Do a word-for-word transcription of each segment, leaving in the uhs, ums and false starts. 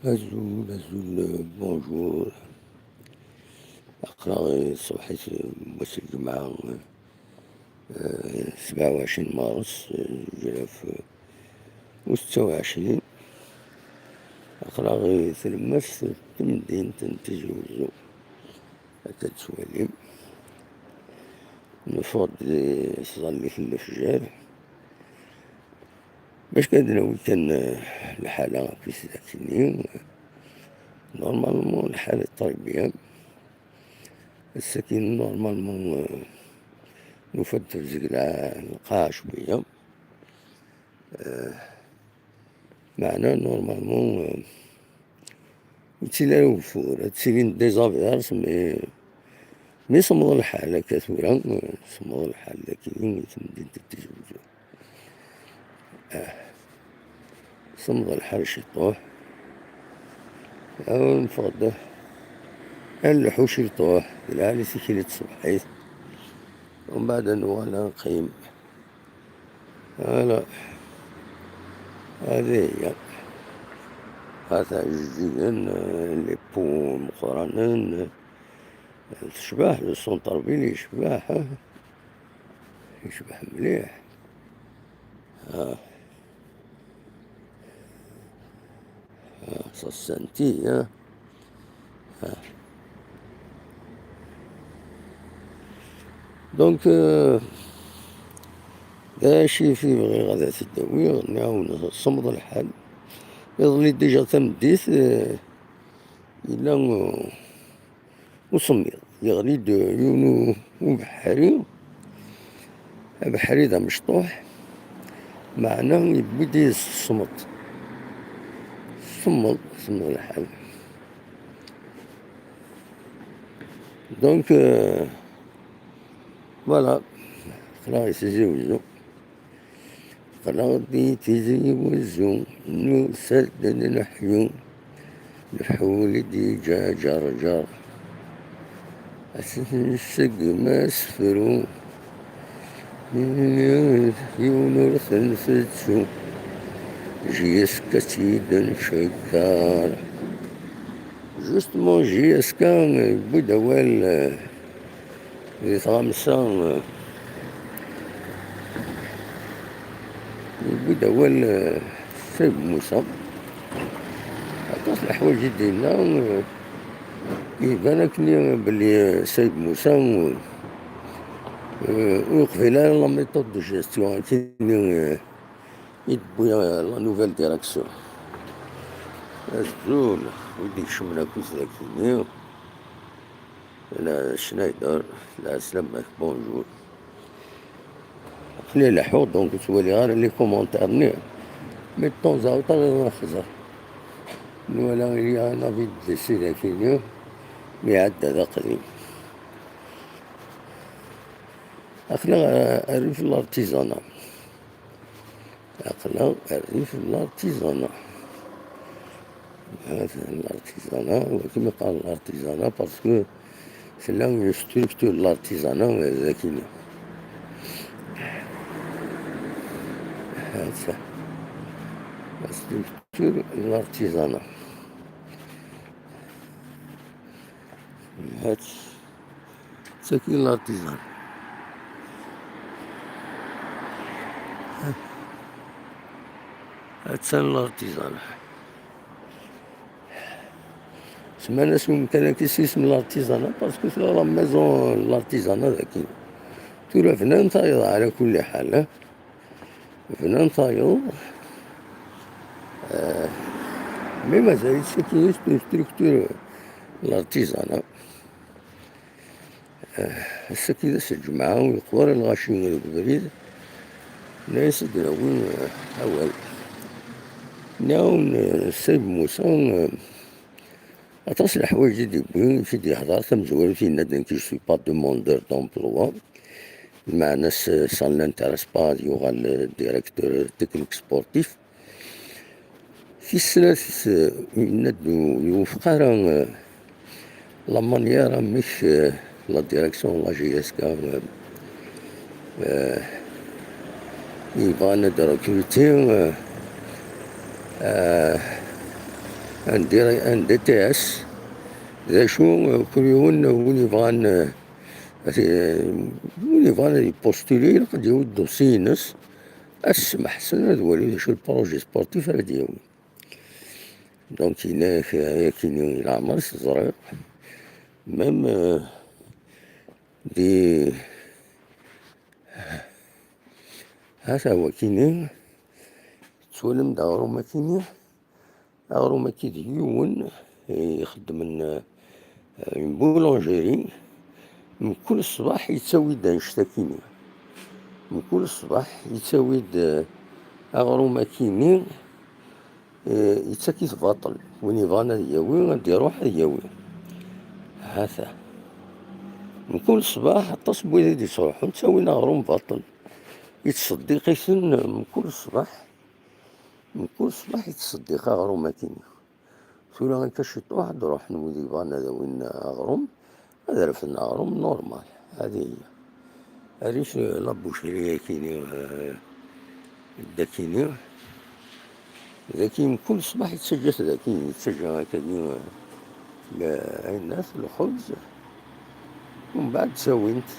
Azul, azul, bonjour. Aql-aɣ ṣṣbeḥ-is n wass n lǧemɛa, eh, sebɛa u ɛecrin mars, eh, zuǧ alaf u setta u ɛecrin. Aql-aɣ i tlemmast n temdint n Tizi Wezzu. Akka d-ttwalim. Neffeɣ-d di tẓallit n lefjer. Bac kan ad nawi kan, eh, lḥala akk-is akkenni. Normalement lḥal très bien. Ass-agi normalement, eh, nufa-d tebzeg lqa-, lqaɛa cwiya. Eh, meɛna normalement, eh, ur ttili ara ugeffur, ad ttilin des averses, mais mi semmeḍ lḥal akka tura, semmeḍ lḥal dagi i temdint n Tizi Wezzu. Ah, semmeḍ lḥal ciṭuḥ. Aw neffeɣ-d, ad nleḥḥu ciṭuḥ, d lɛali tikli tṣebḥit. Umbeɛd ad nuɣal ad neqqim. Ala. Hadi hiya. Ata ijeǧǧigen, eh, les ponts meqqranen. Tecbeḥ, le centre-ville yecbeḥ, eh. Yecbeḥ mliḥ. Ah. Ah, ça se sentit, hein. Ah. Donc, euh, d acu i bɣiɣ ad t-id-awiɣ, nɛawen semmeḍ lḥal. Iḍelli déjà tameddit, euh, yella, euh, usemmiḍ. Yeɣli-d yiwen u-, ubeḥri, abeḥri d amecṭuḥ, meɛna yewwi-d yid-s semmeḍ. Semmeḍ, semmeḍ lḥal. Donc, euh, voilà, aql-aɣ i Tizi Wezzu. Aql-aɣ di Tizi Wezzu, nusa-d ad neḥyu. Lḥul i d-yeǧǧa Ǧerǧer, ad t-nseggem asefru. Yiwen ur t-ntettu, J S K ad tt-id-ncegger. Justement, J S K yewwi-d awal, eh, di tɣamsa, eh, yewwi-d awal, eh, Saïd Musa. Aṭas n leḥwayeǧ i d-yenna, eh, iban akkenni belli Saïd Musa, eh, ur yeqbil ara la méthode de gestion akkenni, eh, i d-tewwi, eh, la nouvelle direction. Azul, wi d-ikecmen akk dagi-nni. La Schneider, la Slamek, bonjour. Aql-i leḥḥuɣ, donc ur ttwaliɣ ara les commentaires-nni. Mais de temps à autre, ad xẓer. Nwala il y a un avis de décès dagi-nni, mi iɛedda d aqdim. Aql-aɣ, euh, rrif n l'artisanat. Aql-aɣ rrif n l'artisanat. Hatan l'artisanat, wakken i qqaren l'artisanat, parce que tella une structure de l'artisanat, euh, dagi-nni. Hatan. La structure de l'artisanat. Hatan. Tagi l'artisanat. Hatan l'artisanat. Semman-as umkan-agi s isem l'artisanat, parce que c'est la maison de l'artisanat dagi. Tura bnan tayeḍ ɛla kulli ḥal, eh. Bnan tayeḍ, eh, mais mazal-itt tagi une structure de l'artisanat. Eh, ass-agi d ass n lǧemɛa, ur yeqwa ara lɣaci deg ubrid. Nnan-as ad d-nawi, eh, awal. Nniɣ-awen, eh, Saïd Musa, eh, aṭas n leḥwayeǧ i d-yewwi, i d-yehder, tamezwarut yenna-d, nekk, je suis pas demandeur d'emploi. Lmeɛna-s, eh, ça ne l'intéresse pas, ad yuɣal, eh, directeur technique sportif. Tis snat, eh, yenna-d ur iwufeq ara, eh, la manière amek, eh, la direction de la J S K, eh, eh, i bɣan ad recruter, eh, eh, un D-, un D T S. D acu, kul yiwen win yebɣan, eh, win yebɣan ad yipostuli, ilaq ad yawi ddusi-ines. Ad smeḥsen, ad wali d acu le projet sportif ara d-yawi. Donc, yenna-yak, eh, ayakini leɛmer i t-ẓriɣ. Même, eh, di, ha-t-a wakini, tettwalim-d aɣrum akini, aɣrum-agi d yiwen, eh, ixeddmen, eh, une boulangerie. Mkul ṣṣbeḥ yettawi-d annect-akini. Mkul ṣṣbeḥ yettawi-d, eh, aɣrum-akini, eh, yettak-it baṭel. Win yebɣan ad yawi, ad d-iruḥ ad yawi. Ha-t-a. Mkul ṣṣbeḥ, aṭas n wid i d-yettruḥun, ttawin aɣrum baṭel. Yettṣeddiq-iten mkul ṣṣbeḥ. Mkul ṣṣbeḥ yettṣeddiq aɣrum akini. Tura akka ciṭuḥ ad d-ruḥen wid yebɣan ad awin aɣrum, ad refden aɣrum normal. Hadi hiya. Arif, eh, la boucherie akini, eh, dakini. Daki mkul ṣṣbeḥ yettaǧǧa-t daki, yettaǧǧa akkagi, eh, la-, ayen-at, lxebz. Umbeɛd ttawin-t,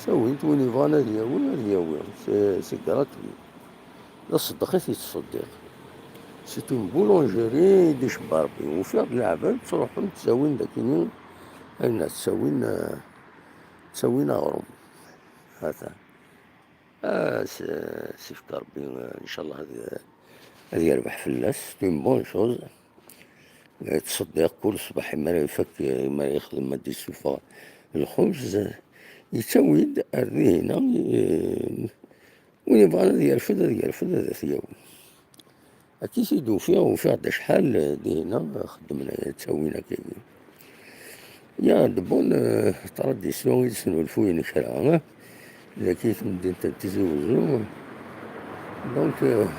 ttawin-t, win yebɣan ad yawi, ad yawi. C'est, c'est gratuit. D aṣeddeq i t-yettṣeddiq. C'est une boulangerie i d-icebba Rebbi. Ufiɣ-d leɛbad ttruḥun ttawin dakini, ayen ttawin, eh, ttawin aɣrum. Ha-t-a. Ah, s-, s-ifk Rebbi, eh, ncallah ad, ad yerbeḥ fell-as. C'est une bonne chose. Eh, ttṣeddiq kul ṣṣbeḥ, imi ara ifak, eh, imi ara yexdem, ad d-isuffeɣ lxubz, eh, yettawi-d ar dihina, eh, win yebɣan ad yerfed, ad yerfed, ad t-yawi. Akka i t-id-ufiɣ, ufiɣ-d acḥal, eh, dihina, eh, xeddmen aya, ttawin akkagi. Ya, d bon, eh, tradition i d-snulfuyen kra, eh, daki temdint n Tizi Wezzu. Donc, eh,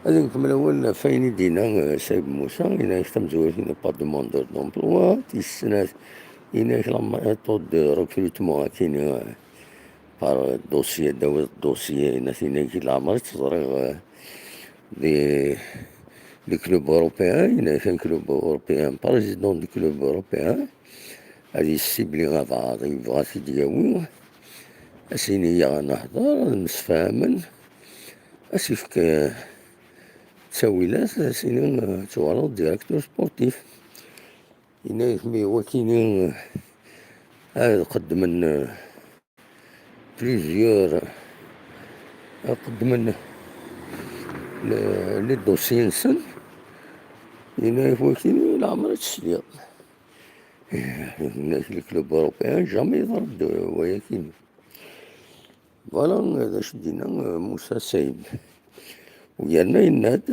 ad nkemmel awal ɣef wayen i d-yenna, eh, Saïd Moussa, yenna-ak tamezwarut, il n'y a pas demandeur d'emploi, tis snat, yenna-ak la méthode de recrutement, akini, eh, par dossier, d-tawiḍ dossier, yenna-ak, yenna-ak leɛmer i tt-ẓriɣ, eh, di, di club européen, yenna-ak un club européen, président du club européen, ad yessibli abeɛḍ, yebɣa ad t-id-yawi, ad s-yini yaɣ ad nehder, ad msefhamen, ad s-yefk, eh, ttawilat, ad s-yini, eh, ad tuɣaleḍ directeur sportif. Yenna-ak mi wakini, eh, ad qeddmen, eh, plusieurs, ad qeddmen le, les dossiers-nsen, yenna-ak wakini leɛmer i tt-sliɣ. Yenna-ak le club européen, jamais yeḍra-d wayakini. Voilà, d acu d-yenna, eh, Moussa Saïd. U yerna yenna-d,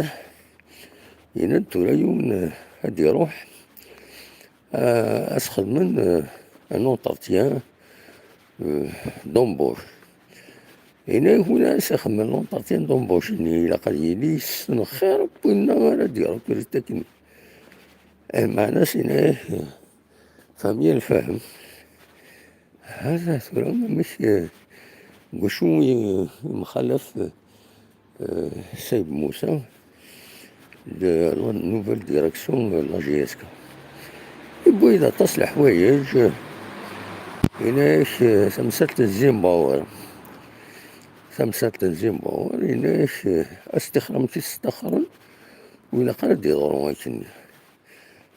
yenna-d tura yiwen, eh, ad d-iruḥ, eh, ad s-xedmen, eh, un entretien, eh, d'embauche. Yenna-ak win ara s-ixedmen l'entretien d'embauche-nni, ilaq ad yili yessen xir n winna ara d-irekruti akken. Eh, meɛna-s yenna-ak, eh, fhem ya lfahem. Hada tura amek, eh, deg wacu i, yemxalaf, eh, Saïd Moussa de la nouvelle direction de la J S K. Yewwi-d aṭas leḥwayeǧ, eh, yenna-ak, eh, tamsalt n Zimbabwe. Tamsalt n Zimbabwe, yenna-ak, eh, astixer amek i s-staxren, ur ilaq ara d-yeḍru akken.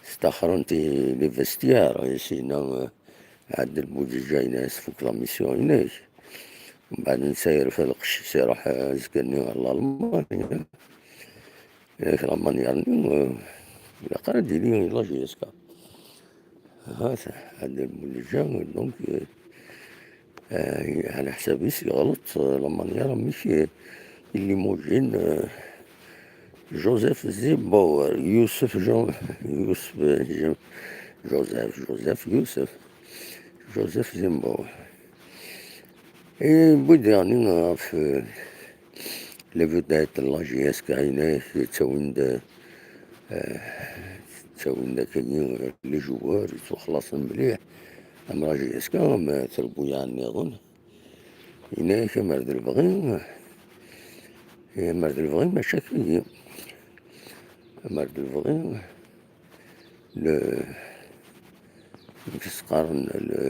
Staxren-t i les vestiaires, i s-yenna, eh, Ɛedel Buǧeǧa, yenna-as tfuk la mission-inek. Mbeɛd netta yerfa lqecc-is, iruḥ, eh, azekka-nni ɣer Lalman. Yenna-ak Lalman yerni, eh, ilaq ara d-yili la J S K. Ha-t Ɛedel Buǧeǧa, donc, eh, eh, ɛla ḥsab-is yeɣleḍ, eh, la manière amek, eh, i limujin, eh, Joseph Zimbauer, Youssef Jean, Youssef, eh, Jean, Joseph, Joseph Youssef, Joseph Zimbauer. Et yewwi-d daɣen ɣef, eh, les vedettes n la J S K, yenna-ak ttawin-d, eh, ttawin-d akkagi, eh, les joueurs yettwaxlaṣen mliḥ, am la J S K, am trebbuyaɛ nniḍen. Yenna-ak amer d lebɣi, amer d lebɣi mačči akkagi. Amer d lebɣi, le, amek i s-qqaren, le,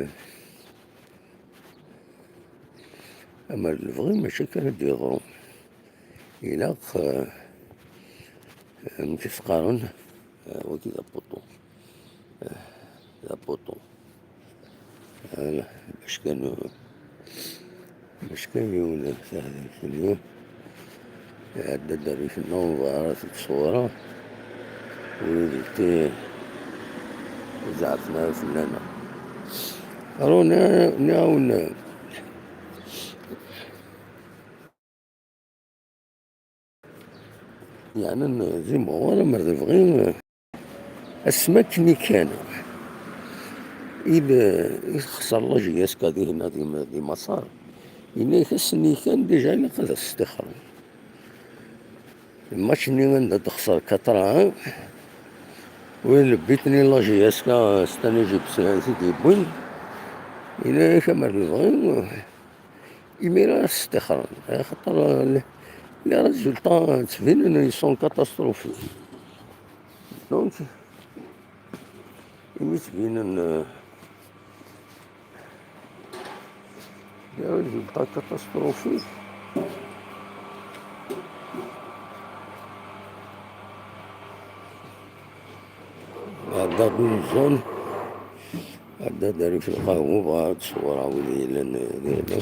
amer d lebɣi, mačči akka ara d-yeḍru. Ilaq, eh, amek i s-qqaren, eh, wagi d apuṭu. Eh, d apuṭu. Ala, bac kan, bac kan yiwen, tahdayt-nni iɛedda-d rrif-nneɣ, ur bɣiɣ ara t-id-ṣewreɣ, wid d ti-, zeɛfen ara fell-aneɣ. Aru, nniɣ-awen, yeɛnan d imɣur, amer d lebɣi, asmi akken i kan i d-, i texṣer la J S K dihin di, di Maṣer, yenna-yak ass-nni kan déjà ilaq ad as-stixren. Lmatch-nni anda d-texṣer quatre un, u le but-nni la J S K, c'est un Égyptien i t-id-yewwin, yenna-yak amer d lebɣi, imir ara s-stixren, axaṭer, euh, les, les résultats ttbinen, ils sont catastrophiques. Donc, imi ttbinen, euh, les résultats catastrophiques, ɛeddaɣ-d une zone, ɛeddaɣ-d rrif n lqahwa, bɣiɣ ad ṣewwreɣ wid yellan di, di,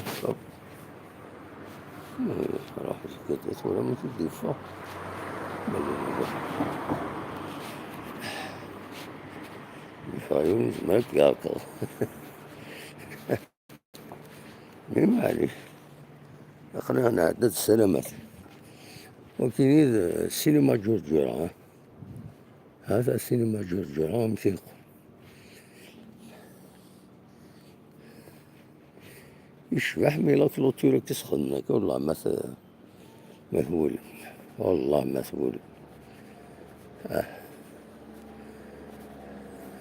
Ruḥ zdat, tura mi t-id-yeffeɣ. Yeffeɣ yiwen, yezmer ad k-yeɛqel. Mais maɛlic. Aql-aɣ nɛedda-d ssalamat. Wakini d sinima Ǧurǧura, ha? Hata sinima Ǧurǧura, amek i yeqqel. Yecbeḥ, mi la clôture akka sxedmen akka, wallah ma t-, ma twulem. Wallah ma twulem. Ah.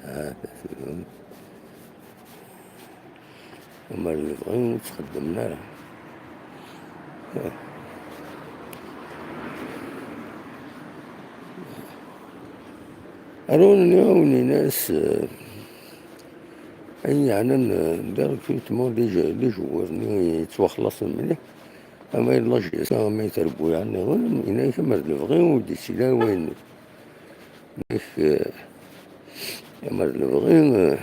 Ah, amer lebɣi ur ttxeddimen ara. Ah. Aru nniɣ-awen, ini-as, eh, ayen yeɛnan, eh, le recrutement des jou-, des joueurs-nni yettwaxlaṣen mliḥ. Ama yella J S A, ama yetrebbuyaɛ nniḍen, yenna-ak amer d lebɣi ur d-yettili ara wayen. Yenna-ak, eh, amer d lebɣi, eh,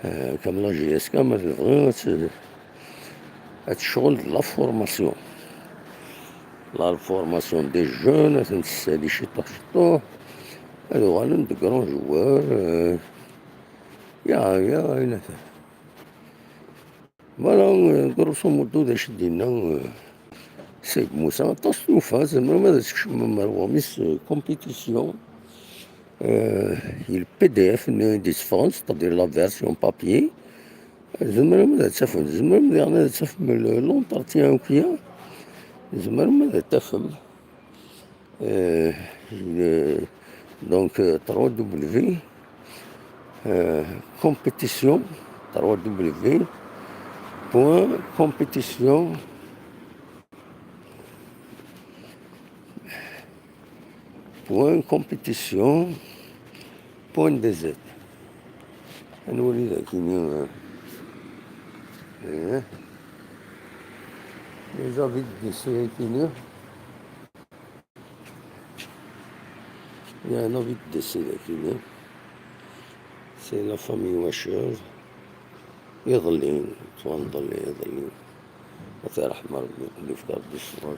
eh, comme la J S K, amer d lebɣi ad t-, ad tecɣel d la formation. La formation des jeunes, ad ten-tessali ciṭuḥ ciṭuḥ, ad uɣalen de grands joueurs, eh, ya, ya, ayen ata. Voilà, euh, grosso modo, d acu d-yenna, euh, Saïd Moussa. Aṭas n tufa, tzemrem ad tkecmem ar uɣmis, euh, compétition, euh, il P D F n d-yesseffɣen, c'est-à-dire la version papier. Tzemrem ad tafem, tzemrem diɣen ad tafem le, l'entretien akya. Tzemrem ad tafem. Euh, le, donc, euh, trois W, euh, compétition, trois W point compétition point compétition point D Z. Ad nwali dagini, euh, euh, les avis de décès akini. Il y a un avis de décès dagini. C'est la famille Wacher. Iḍelli, ttwanḍelli iḍelli. Ad t-iṛḥem Ṛebbi, ad yefk Ṛebbi ṣṣber,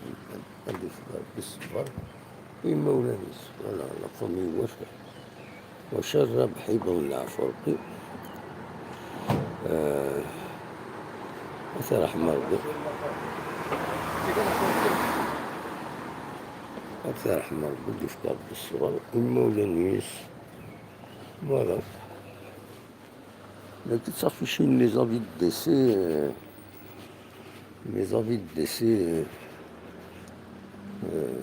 ad yefk Ṛebbi ṣṣber i yimawlan-is. Voilà, la famille Wacher. Wacher Rabeḥ, iban leɛfu Ṛebbi. Eh, ad t-iṛḥem Ṛebbi. Ad t-iṛḥem Ṛebbi, ad yefk Ṛebbi ṣṣber i yimawlan-is. Voilà. Dagi ttafficin les avis de décès, euh, les avis de décès, euh, euh,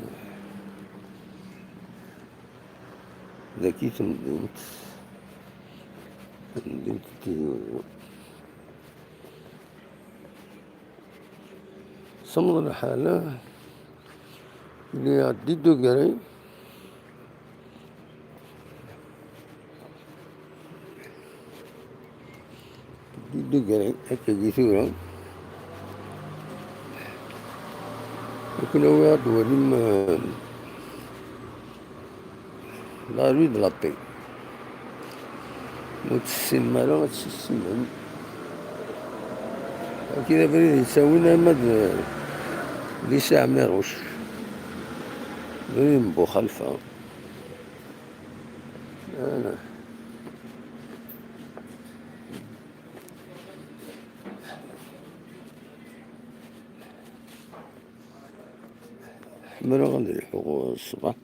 dagi temdint, temdint n Tizi Uzzu. Semmeḍ lḥal, il est à dix degrés. Di degré, akkagi tura. Akken awi ad walim, eh, la rue de la Paix. Ur tessinem ara ad tissinem. Akka d abrid yettawin arma d, d Lisa Ɛmiruc. Abrid n Buxalfa. Ala. Ḥemmleɣ ad lḥuɣ ṣṣbeḥ,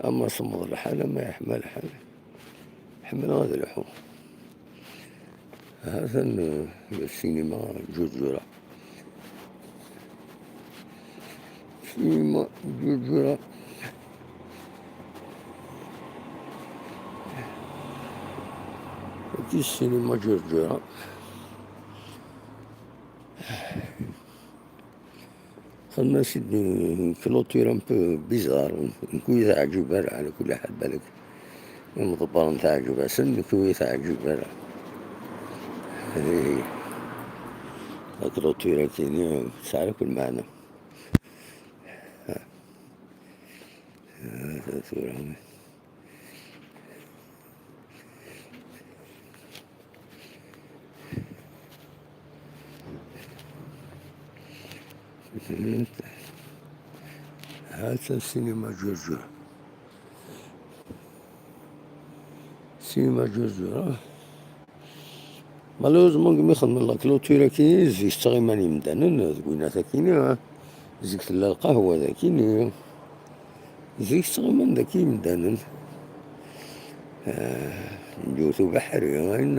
ama semmeḍ lḥal, ama yeḥma lḥal, ḥemmleɣ ad lḥuɣ. Ha-t-an, eh, ssinima Ǧurǧura. Ssinima Ǧurǧura. Ati ssinima Ǧurǧura. Xedmen-as-id une clôture un peu bizarre, nekk ur yi-teɛǧib ara, ɛla kulli ḥal, balak imḍebbren teɛǧeb-asen, nekk ur yi-teɛǧib ara. Ihi, la clôture-agi-nni tesɛa akk lmeɛna. Ha. Ha, tura. Ha-t-an ssinima Ǧurǧura. Ssinima Ǧurǧura. Malheureusement, mi xedmen la clôture-agi, zik ttɣiman yimdanen deg winat-agi, ha. Zik tella lqahwa dagi. Zik ttɣiman dagi yimdanen. Ah, yiwet ubeḥri, ayen,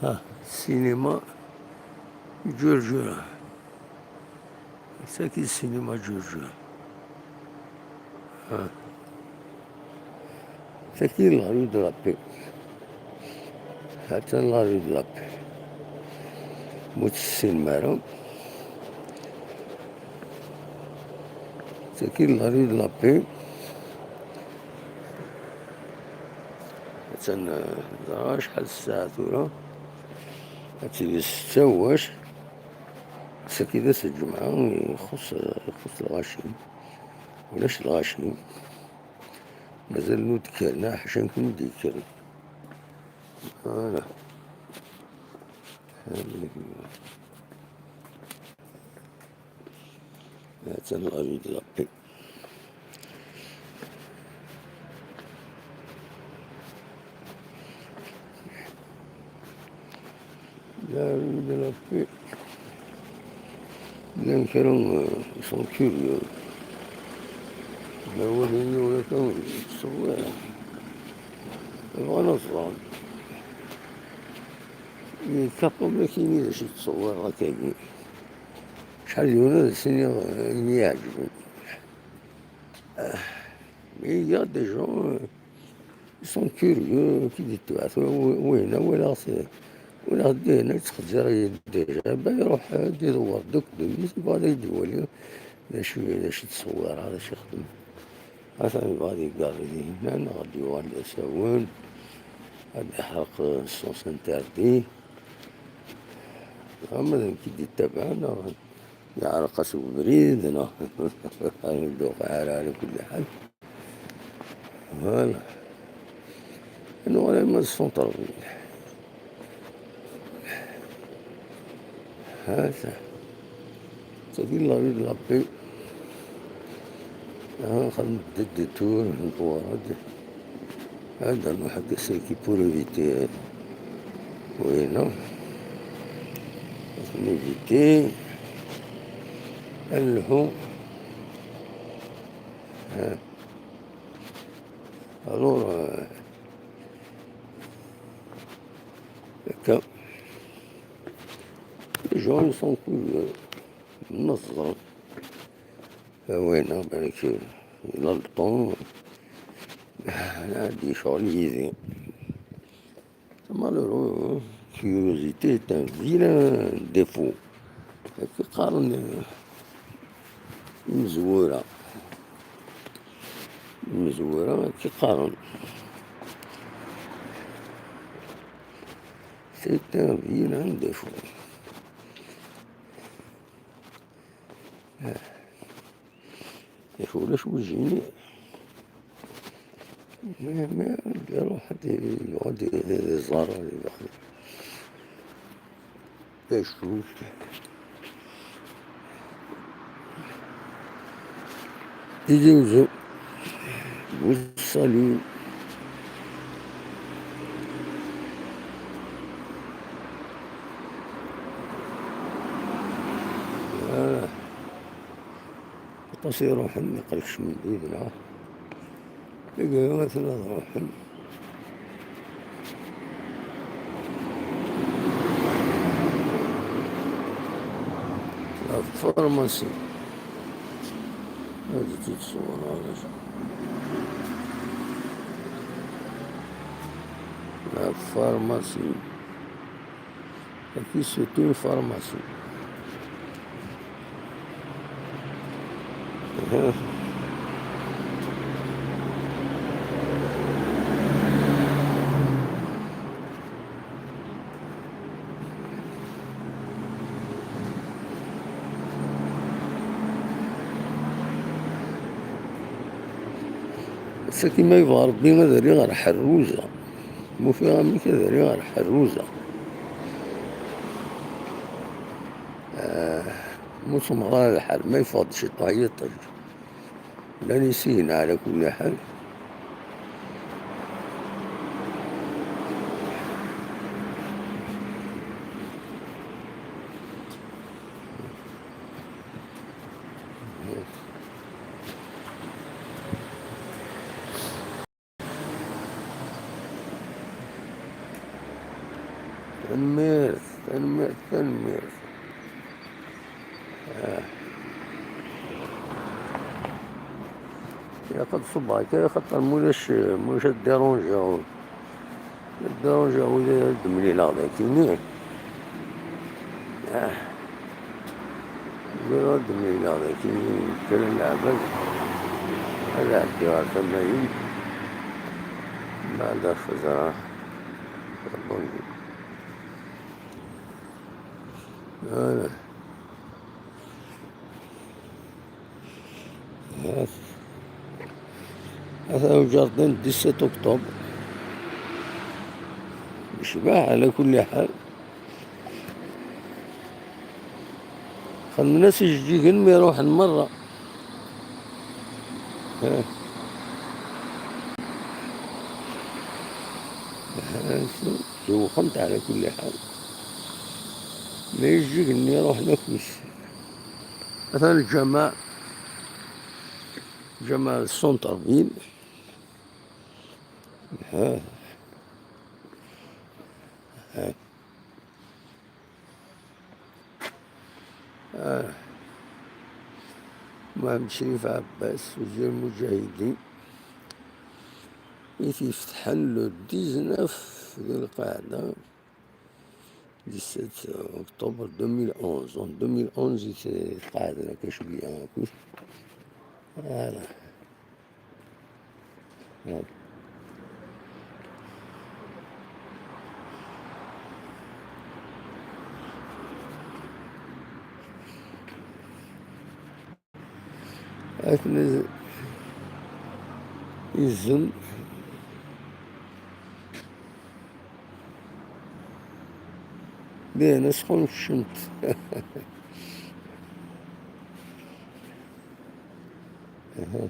ah, ssinima Ǧurǧura. Saki ssinima Ǧurǧura. Ah. Saki la rue de la Paix. Ha-tt-an la rue de la Paix. Ma ur tessinem ara. Saki la rue de la Paix. Ha-tt-an, eh, ẓriɣ acḥal ssaɛa tura. Ad tili setta u wac. Saki d ass n lǧemɛa, ixuṣ, ixuṣ lɣaci. Ulac lɣaci. Mazal ur d-kkren, ḥaca nekni i d-yekkren. Voilà. Ha-tt-an la rue de la Paix. La rue de la Paix. Llan kra, euh, ils sont curieux. D awal-nni ur akka yettṣewwir. Bɣan ad ẓren. Yekkaṭu-d akini d acu yettṣewwir akkagi. Acḥal d yiwen ad as-iniɣ, euh, ayen i iɛeǧben. Ah, mais il y a des gens, euh, ils sont curieux, qui dit, tu vois, wi-, win-a walaɣ-t, walaɣ-t dinna yettxezzir déjà, ba iruḥ ad idewwer deg ddunit, yebɣa ad d-iwali d acu, d acu yettṣewwir, d acu ixeddem. Atan yebɣa ad igarri dinna, neɣ ad d-yuɣal d asawen, ad d-iḥreq, euh, sens interdit. Ama d nekk i d-ittabaɛen, neɣ yeɛreq-as ubrid, neɣ ur d-tuqiɛ ara, ɛla kulli ḥal. Voilà. Nuɣal arma d Centre-ville. Ha-t-a. Tagi la rue de la Paix. Ah, nxedmet-d détour, nṭewwer-d. Ad nruḥ akka saki pour éviter. Oui, non. Ad éviter. Ad nlḥu. Ah. Alors, euh, akka. Les gens, ils sont curieux. Meẓẓel. Awina, balak, yella lṭum. Ad yecɣel yid-i. Malheureux, curiosité est un vilain défaut. Akka qqaren, euh, imezwura. Imezwura, akka qqaren. C'était bien un défaut. Yak ulac wujini. Mais, mais, iruḥ ad iẓer ad ibeɛd. Acu? Tizi Uzzu. Vous salue. Voilà. Aṭas i iruḥen, iqelkec n yidla. Deg atna ad ruḥen. La pharmacie. Ad tt-id-ṣewwreɣ. La pharmacie. Et puis c'est une pharmacie. Ass-agi ma yebɣa Rebbi ad rriɣ ɣer Ḥerruza. Ma ufiɣ amek ad rriɣ ɣer Ḥerruza. Ah, ma ur semɣer ara lḥal, ma yeffeɣ-d ciṭuḥ yiṭij. Llan isigna ɛla kulli ḥal. Tanemmirt, tanemmirt, tanemmirt. Ah. Ilaq ad ṣubbeɣ akka, axaṭer mulac, mulac ad diṛunjiɣ. Ad diṛunjiɣ wid ad d-mlileɣ dagi-nni. Ah. Wid ad d-mlileɣ dagi-nni, kra n leɛbad. Ad ɛeddiɣ ɣer tama-yin. Mbeɛd ad xeẓreɣ. Bon. Voilà. Hat. Ata uǧerḍin dix-sept octobre. Yecbeḥ, ɛla kulli ḥal. Xedmen-as ijeǧǧigen mi ruḥen merra. Ha. Ha, zewxen-t ɛla kulli ḥal. Ma ijeǧǧigen-nni ruḥen akk. Atan lǧameɛ, lǧameɛ d centre-ville. Ha. Ha. Ah. Mohamed Cherif Abbas, Wazir Mujahidin, i t-yefetḥen le dix-neuf di Lqaɛda, dix-sept octobre deux mille onze. En deux mille onze, i t-, i t-qeɛden akka cwiya, akkit. Voilà. Akken izem. Din asxuncent. Aha.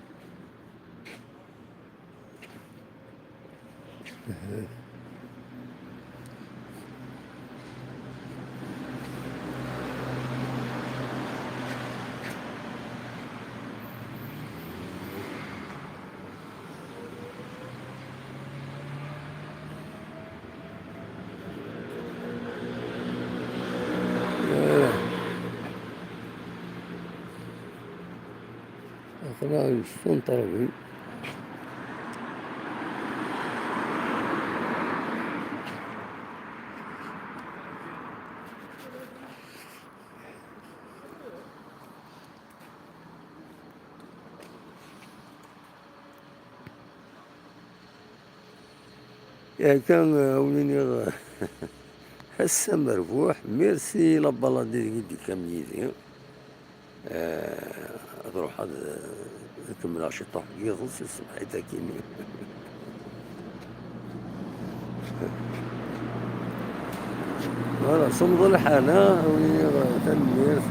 Aql-aɣ nettfunṭer din. Akka, a wen-iniɣ, Ass amerbuḥ, merci la balade i d-yekkam yid-i. Eh, ad ruḥeɣ ad, ad kemmleɣ ciṭuḥ n yiḍes i tṣebḥit akkin. Voilà, semmeḍ lḥal, ha, awi-, tanemmirt.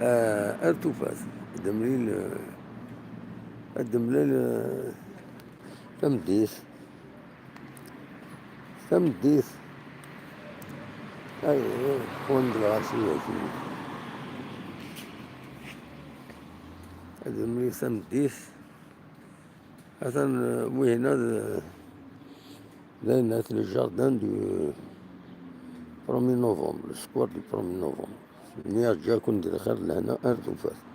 Eh, ar tufat, ad d-nemlil, eh, ad d-nemlil, eh, tameddit. Tameddit. Ay, xwan deg lɣaci waki. Ad nemlil tameddit. Atan, eh, wihina d, d ayen at le jardin du premier novembre, le square du premier novembre. Nniɣ ǧǧaken di lxir d lehna ar tufat.